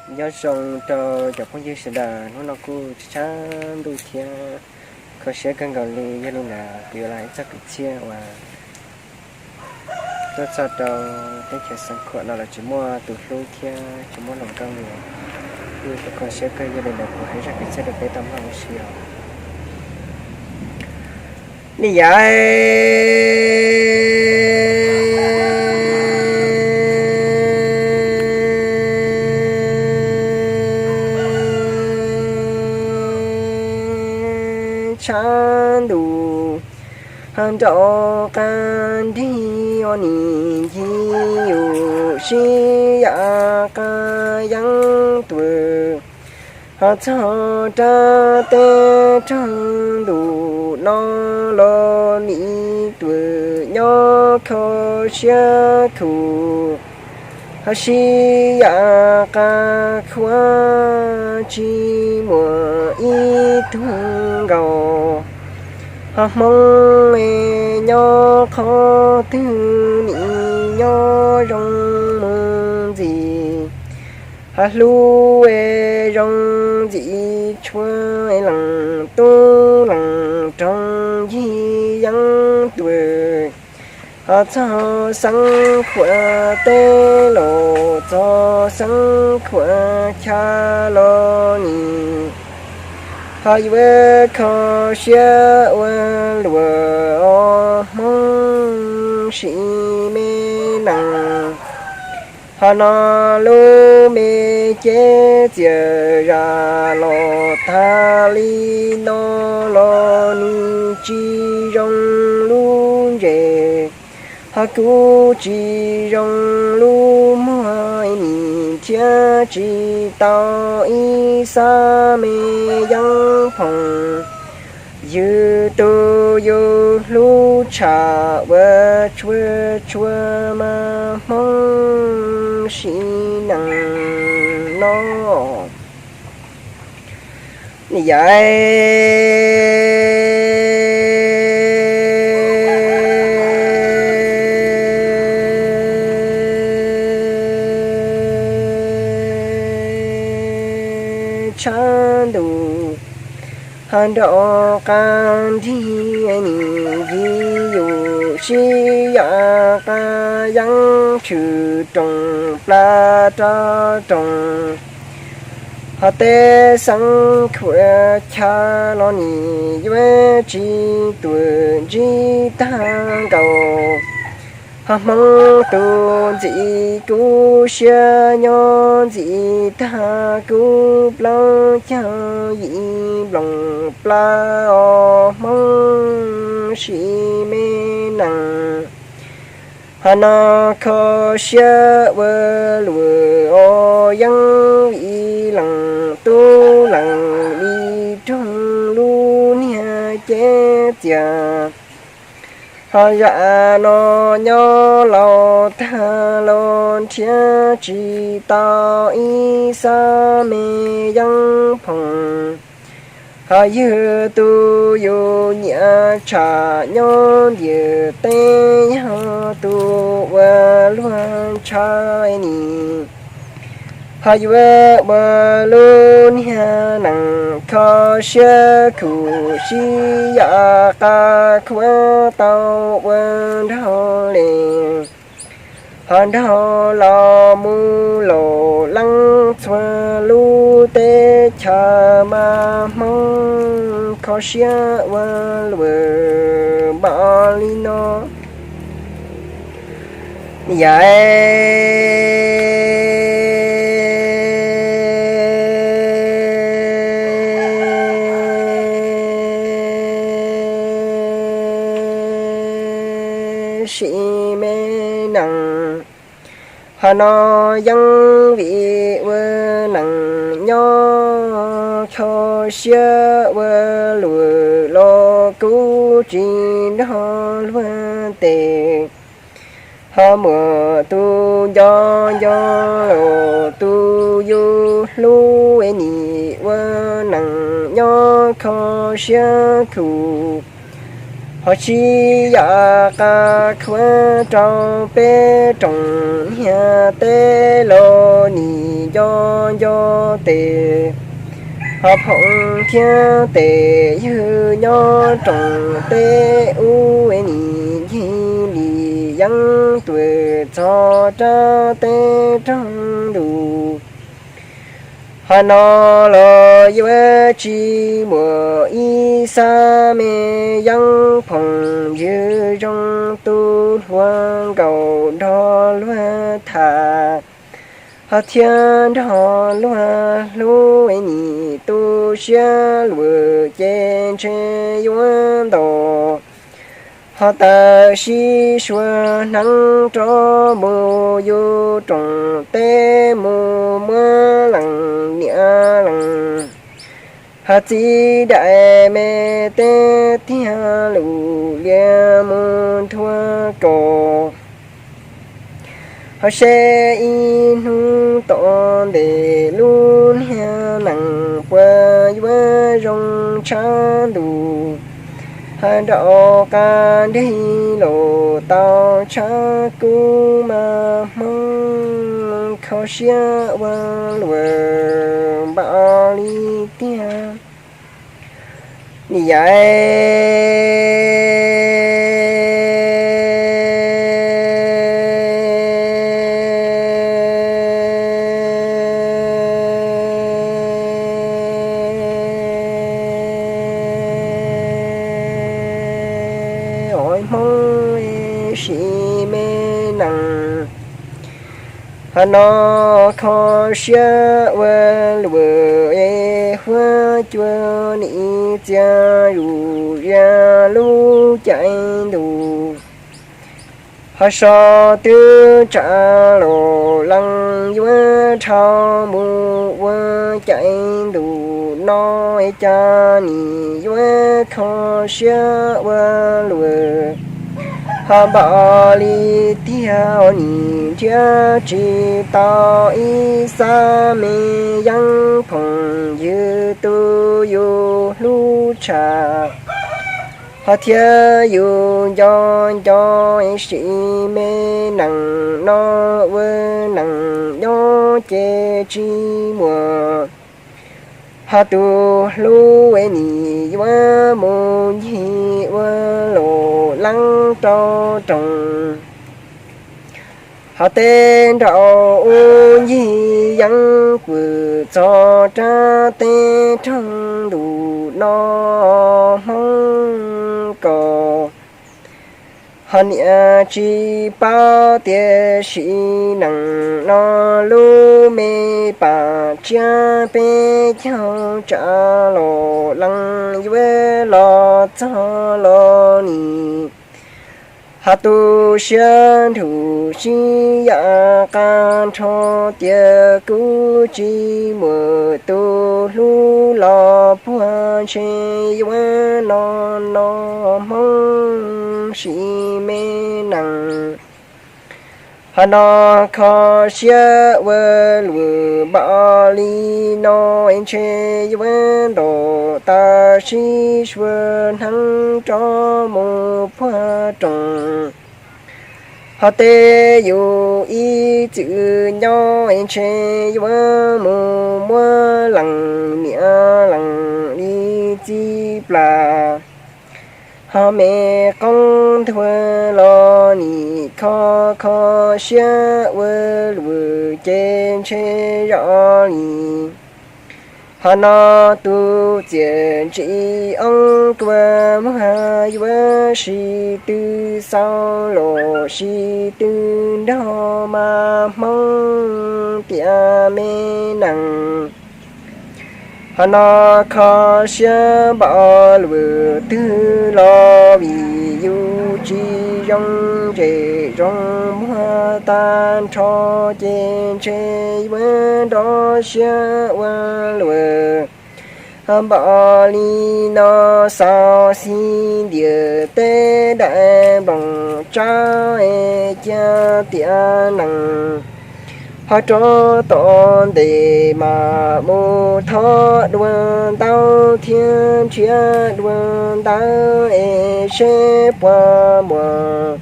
Nyob zoo rau cov phooj ywg sawv daws, hnub no kuj tshav ntuj thiab kho siab kawg nkaus li. Yog li ntawd kuv yuav los ib txoj kwv txhiaj uas tuaj txog rau teb chaws Xeev Khuam no los tsis muaj tus hlub thiab tsis muaj hluas nkauj li. Kuj kho siab kawg, yog li ntawd kuv hais zaj kwv txhiaj rau peb tau mloog ua si os. Ni yam tshav ntuj ho nraum qab nrig os nim ncig yus sib yam qab yeeb tuam, ho txog rau teb raug ntuj no los nim tuam nyob kho siab khuv, ho sib yam qab khuav tsis muaj ib tug nkaus. Ho Hmoob nyob qhov twg nim nyob zoo mus ntxiv, ho hlub zoo ntxiv tshua leej tub leej roog ncig yeeb tuam, ho txog Xeev Khuam teb los txog Xeev Khuam chaw los nim ho yuav kho siab ua luaj os Hmoob sim me nees. Ho no lub me cev txias zam los tag li no los nim tsis zoo lub ntses, ho kuj tsis zoo lub muag nim thiab tsis tau ib xab me yeeb phoom. Yus tus yus hlub tshaj ua tshua tshua mas Hmoob sim nees no. Ni yam tshav ntuj ho nraum qab nrig nim ncig yus sib yam qab yeeb tshwm rooj plaws rau rooj, ho teb Xeev Khuam chaw los nim yuav tsis tuam ntsib tag nkaus. Ho Hmoob tus ntxim kub siab nyob ntxim tag kuv plaub caug yim nploos plaws os Hmoob sim me nees. Ho no kho siab ua luaj os yeeb vim leej tub leej li roog lub niag cev txias. Ho zam no nyob laus tag los nrhiav tsis tau ib xab me yeeb phoom. Ho yus tus yus nyiam tshaj nyob ntiaj teb yog tus ua luag ntshaw nim. Ho yuav ua lub niag nees kho siab khuv sib yam qab khuav tau ua nraug li. Ho nraug los mus laus leej txhua lub teb chaws mas Hmoob kho siab ua luaj npaum li no. Yam sim me nees. Ho no yeeb vim ua neeg nyob kho siab ua luaj los kuv tsis nrog luag tes. Ho muaj tus nco nco los tus yus hlub nim ua neeg nyob kho siab khuv. Ho sib yam qab khuav rau peb rooj niag teb los nim nco nco tes, ho phoom thiab tes ywg nyob rooj teb ub es nim ncig li yeeb tuam txog rab teb roog ntuj. Ho no los yuav tsis muaj ib xab me yeeb phoom ywg zoo tu hluas nkaus nrog luag tham, ho thiab nrog luag hlub es nim tu siab luag ces ntshe yuav ntaus. Ho tawm sib sua hneev rov mus yus rooj teb mus muab leej niam leej, ho txiv daim me teb tiag lus lias mus nthua kaus. Ho seb ib hnub tom ntej lub niag neej puas yuav zoo tshaj ntuj, ho nraum qab nrig los tau tshaj kub mas Hmoob kho siab ua luaj npaum li tiag. Nim yaim os Hmoob sim me nees, ho no kho siab ua luaj es huab cua nim txias zus zias lub caij ntuj. Ho so twb tsav los leej yuav dhau mus ua caij ntuj no es cas nim yuav kho siab ua luaj, ho npaum li tiag nim nrhiav tsis tau ib xab me yeeb phoom ywg tu yus hlub tshaj. Ho thiab yus nco nco sim me nees no ua nees nyob ces tsis muaj, ho tus hlub es nim yuav mus ncig ua los leej rau rooj. Ho teb nraum ub ncig yeeb pwm txog rab teb roog ntuj no Hmoob kaus. Ho niam tsis paub tias sim nees no lub me pam tsiab peb caug tsav los leej yuav los txog los nim, ho tu siab nrug sib yam qab nrho tias kuv tsis muaj tus hlub los puag ntshe yuav no no Hmoob sim me nees. Ho no kho siab ua luaj npaum li no es ntshe yuav ntaus tawm sib sua hneev rov mus puag rooj. Ho teb yus ib txwm nyob es ntshe yuav mus muab leej niam leej li txiv plas. Ho me qoob ntuag los nim kho kho siab ua luaj ces ntshe zoj li. Ho no tus txiaj ntsim oob kua muag yuav sib tw xaus los sib tw nrog mas Hmoob tiam me nees. Ho no kho siab npaum luaj twg los vim yus tsis zoo ntse zoo muag tag nrho ces ntshe yuav nrov siab ua luaj. Ho npaum li no xaus xib ntiag teb daim nplooj tsab es cia tiam nees. Ho rov tom ntej mas mus thov dua ntaub thiab nrhiav dua ntawv es seb puas muaj.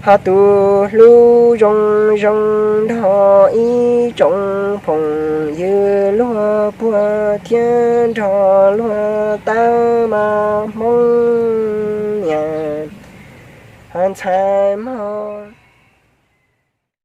Thov tus hlub zoo zoo nrog ib tsoom phooj ywg luag puag thiab nrog luag tau mas Hmoob niam ntxhais mog.